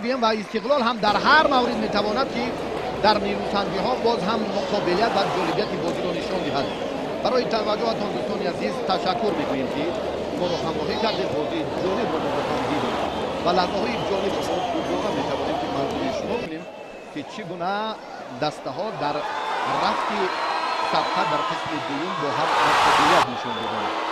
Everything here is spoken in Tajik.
Гӯем, ва Истиқлол ҳам дар ҳар маврид метавонад, ки дар нерӯсанҷиҳо боз ҳам муқобилият ва ҷолибияти бозиро нишон диҳад. Барои таваҷҷӯҳатон, дӯстони азиз, ташаккур мегӯем, ки моро ҳамроҳӣ кардед. Бозии ҷолибро мо бо ҳам дидем ва лаҳзаҳои ҷолибро мо дубора метавонем, ки манзури шумо кунем, ки чӣ гуна дастаҳо дар рафти сабқа дар қисми дуюм бо ҳам муқобилият нишон доданд.